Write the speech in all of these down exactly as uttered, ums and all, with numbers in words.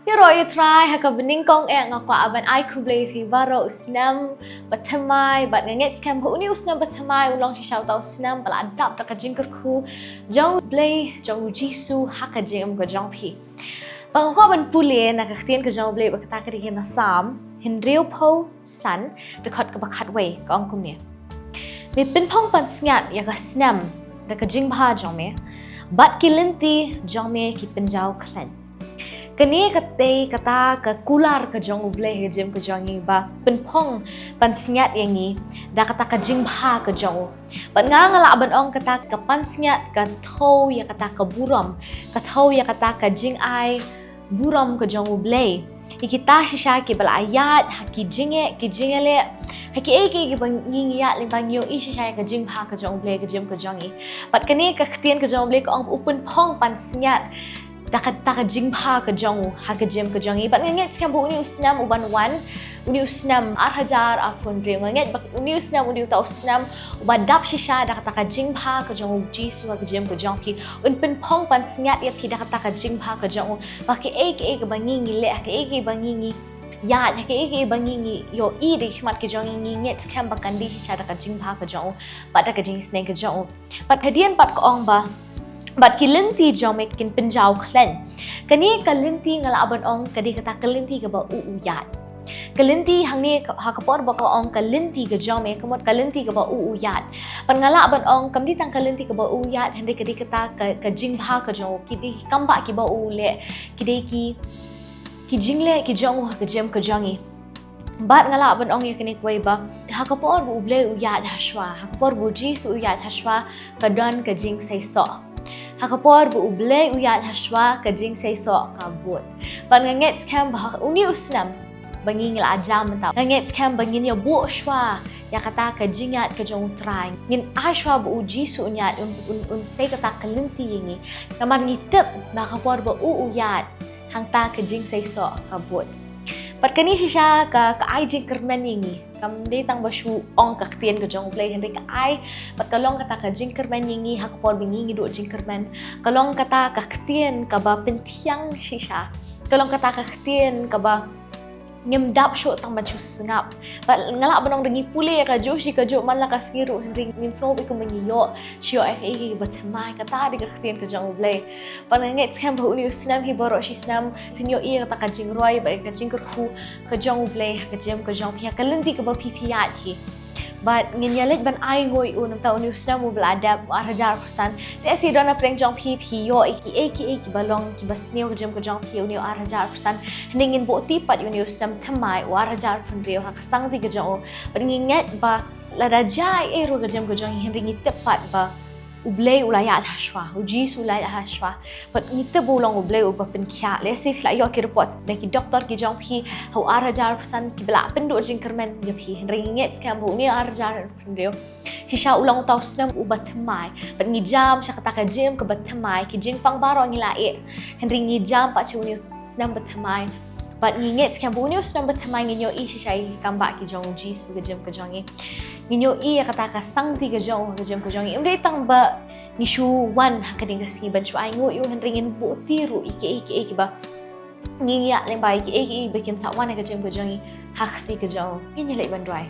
Ïaroh ïa u Trai ha kaba nyngkong eh nga kwah ban ai khublei ïa phi baroh u snem bathymmai, bad nga ngeit skhem ba une u snem bathymmai un long shisha uta u snem ba la dap da ka jingkyrkhu jong u Blei, jong u Jisu ha ka jingim ka jong phi. Bad nga kwah ban pule na ka ktien ka jong u Blei ba kata ka dei na Salm hynriewphew san, dkhot kaba khatwei, ka ong kumne: Me pynphong pansngiat ïa ka snem da ka jingbha jong me, bad ki lynti jong me ki pynjaw khlaiñ. Kane ka dei kata ka kular ka jong u Blei ha ka jingim ka jong ngi, ba pynphong pansngiat ïa ngi da kata ka jingbha ka jong u. Bad nga, nga lah ban ong kata ka pansngiat ka thew ïa kata ka burom, ka thew ïa kata ka jingai burom ka jong u Blei ïa kita shisha kiba la ïaid ha ki jingeh, ki jingeh leh, ha kiei kiei kiba ngi, ngi ïaid lyngba, ngi ïohi shisha ïa ka jingbha ka jong u Blei ha ka jingim ka jong ngi. Bad kane ka ktien ka jong u Blei ka ong ba u pynphong pansngiat da kata ka jingbha ka jong u ha ka jingim ka jong ngi. Bad nga ngeit skhem ba une u snem uban wan, une u snem ar hajar arphew hynriew, nga ngeit ba une u snem u dei uta u snem uba dap shisha da kata ka jingbha ka jong u Jisu ha ka jingim ka jong phi. Un pynphong pansngiat ïa phi da kata ka jingbha ka jong u, ba kiei kiei kiba ngi, ngi leh, ha kiei kiei ba ngi, ngi ïaid, ha kiei kiei ba ngi, ngi ïohi da ki khmat ki jong ngi, ngi ngeit skhem ba kan dei shisha da ka jingbha ka jong u bad da ka jingisynei ka jong u. Bad hadien pat ka ong ba, bad ki lynti jong me kin pynjaw khlaiñ. Kane ka lynti nga lah ban ong ka dei kata ka lynti kaba u, u ïaid. Ka lynti hangne ka, ha ka por ba ka ong ka lynti ka jong me, ka mut ka lynti kaba u, u ïaid. Bad nga lah ban ong kam dei tang ka lynti kaba u ïaid, hynrei ka dei kata ka, ka jingbha ka jong u, ki dei ki kambah kiba u leh, ki dei ki, ki jingleh ki jong u ha ka jingim ka jong ngi. Bad nga lah ban ong ïa kane kawei ba, ha ka por ba u Blei u ïaid ha shuwa, ha ka por ba u Jisu u ïaid ha shuwa, ka don ka jingseisoh. Ha ka por ba u Blei u ïaid ha shuwa, ka jingseisoh ka bud. Bad nga ngeit skhem ba ha une u snem ba ngi, ngi la jam mynta, nga ngeit skhem ba ngin ïa buh shuwa ïa kata ka jingïaid ka jong u Trai. Ngin ai shuwa ba u Jisu un ïaid, un, un, un sei kata ka lynti ïa ngi. Namar ngi tip ba ha ka por ba u, u ïaid, hangta ka jingseisoh ka bud. Bad kane shisha ka, ka ai jingkyrmen ïa ngi. Kam dei tang ba shu ong ka ktien ka jong u Blei, hynrei ka ai, bad ka long kata ka jingkyrmen ïa ngi ha ka por ba ngi, ngi duh jingkyrmen. Ka long kata ka ktien kaba pynthiang shisha. Ka long kata ka ktien kaba ngim dap shuh tang ban shu sngap. Bad nga lah ban ong da ngi pule ïa kajuh shi kajuh man la ka sngi ruh, hynrei ngin sngew ba kum ngi ïoh shu ïoh ïa kaei kaei ba thymmai, kata dei ka ktien ka jong u Blei. Bad nga ngeit skhem ba une u snem hi baroh shi snem phin ïohi ïa kata ka jingroi bad ka jingkyrkhu ka jong u Blei ha ka jingim ka jong phi, ha ka lynti kaba phi, phi ïaid hi. Bad ngin ïa leit ban ai nguh ïa u namar une u snem uba la dep, u ar hajar arphew san. Te lehse don na pdeng jong phi, phi ïoh ïa kiei kiei kiba long kiba sniew ha ka jingim ka jong phi une u ar hajar arphew san. Hynrei ngin buh ti pat ïa une u snem thymmai, u ar hajar arphew hynriew, ha ka sangti ka jong u. Bad ngi ngeit ba lada jia ei ei ruh ha ka jingim ka jong ngi, hynrei ngi tip pat ba u Blei u la ïaid ha shuwa, u Jisu u la ïaid ha shuwa. Bad ngi tip ba u long u Blei uba pynkhiah. Lehse phi la ïoh ki report na ki doktor ki jong phi ha u ar hajar arphew san kiba la pynduh jingkyrmen ïa phi, hynrei ngi ngeit skhem ba une u ar hajar arphew hynriew shisha u long uta u snem uba thymmai. Bad ngi jam sha kata ka jingim kaba thymmai, ki jingpang baroh ngi la ïeh, hynrei ngi jam pat sha une u snem bathymmai. Bad ngi ngeit skhem ba une u snem bathymmai ngin ïohi shisha ïa ki kambah ki jong u Jisu ha ka jingim ka jong ngi. Ngin ïohi ïa kata ka sangti ka jong u ha ka jingim ka jong ngi. Ym dei tang ba ngi shu wan ha kane ka sngi ban shu ai nguh ïa u, hynrei ngin buh ti ruh ïa kiei kiei kiba ngi ïaid lyngba, ïa kiei kiei ba kin sa wan ha ka jingim ka jong ngi ha ka sngi ka jong u. Ngin ïa leit ban duwai.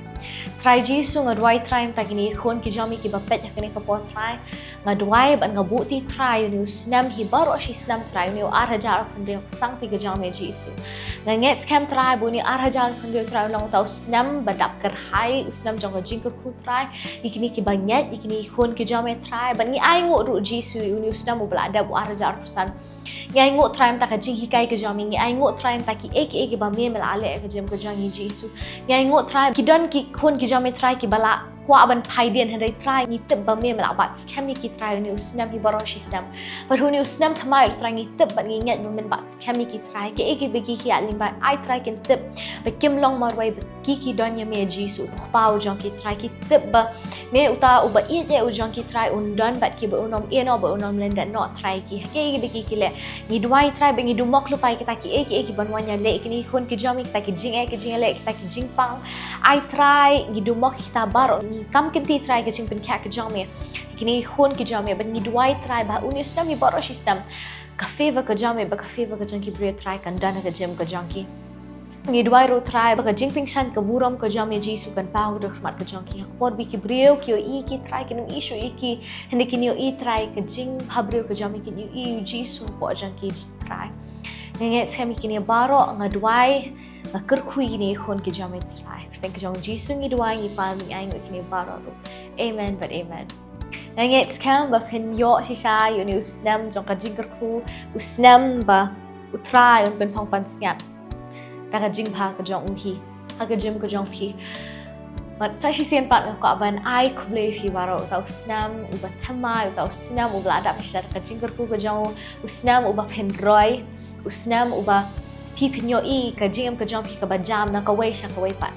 Trai Jisu, nga duwai Trai mynta kine ki khun ki jong me kiba peit ha kane ka por Trai. Nga duwai bad nga buh ti Trai ïa une u snem hi baroh shi snem Trai, une u ar hajar arphew hynriew ha ka sangti ka jong me Jisu. Nga ngeit skhem Trai ba une u ar hajar arphew hynriew Trai u long uta u snem ba dap kyrhai, u snem jong ka jingkyrkhu Trai ïa kine kiba ngeit, ïa kine ki khun ki jong me Trai. Bad ngi ai nguh ruh Jisu ïa une u snem uba la dep, u ar hajar arphew san. Ngi ai nguh Trai mynta ka jinghikai ka jong me, ngi ai nguh Trai mynta kiei kiei kiba me, me la leh ha ka jingim ka jong ngi Jisu. Ngi ai nguh Trai, ki don ki khun ki jong me Trai kiba la kwah ban phai dien, hynrei Trai ngi tip ba me, me la bat skhem ïa ki Trai une u snem hi baroh shi snem. Bad une u snem thymmai Trai ngi tip bad ngi ngeit ba men bat skhem ïa ki Trai. Kiei kiei ba ki, ki ïaid lyngba, ai Trai kin tip ba kim long marwei, ba ki, ki don ïa me Jisu, u Kpa u jong ki Trai. Ki tip ba me uta uba ïeit ïa u jong ki Trai un don bad ki, bad un ym ïehnoh bad un ym lyndet noh Trai ïa ki ha kiei kiei ba ki, ki leh. Ngi duwai Trai ba ngi dumok lypa ïa kita kiei kiei kiban wan ïaleh, kine ki khun ki jong me, kita ki jingeh, ki jingeh leh, kita ki jingpang. Ai Trai ngi dumok ïa kita baroh, ngi kam kynti Trai ka jingpynkhiah ka jong me ïa kine ki khun ki jong me. Bad ngi duwai Trai ba une u snem hi baroh shi snem ka favor ka jong me bad ka favor ka jong ki briew Trai kan don ha ka jingim ka jong ki. Ngi duwai ruh Trai ba ka jingtyngshaiñ ka burom ka jong me Jisu kan paw ha khmat ka jong ki. Ha ka por ba ki briew ki ïohi ïa ki Trai, kin ym i shuh ïa ki, hynrei kin ïohi Trai ka jingbhabriew ka jong me, kin ïohi ïa u Jisu hapoh jong ki Trai. Nga ngeit skhem ïa kine baroh, nga duwai, nga kyrkhu ïa kine ki khun ki jong me Trai. Kyrteng ka jong u Jisu ngi duwai, ngi pan, ngi ainguh ïa kine baroh ruh. Amen bad amen. Nga ngeit skhem ba phin ïoh shisha ïa une u snem jong ka jingkyrkhu, u snem ba u Trai un pynphong pansngiat da ka jingbha ka jong u hi ha ka jingim ka jong phi. Bad sa shisien pat nga kwah ban ai khublei ïa phi baroh, uta u snem uba thymmai, uta u snem uba la dap shisha da ka jingkyrkhu ka jong u, u snem uba phin roi, u snem uba phi phin ïohi ka jingim ka jong phi kaba jam na kawei sha kawei pat.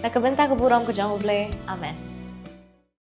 Na ka bynta ka burom ka jong U Blei. Amen.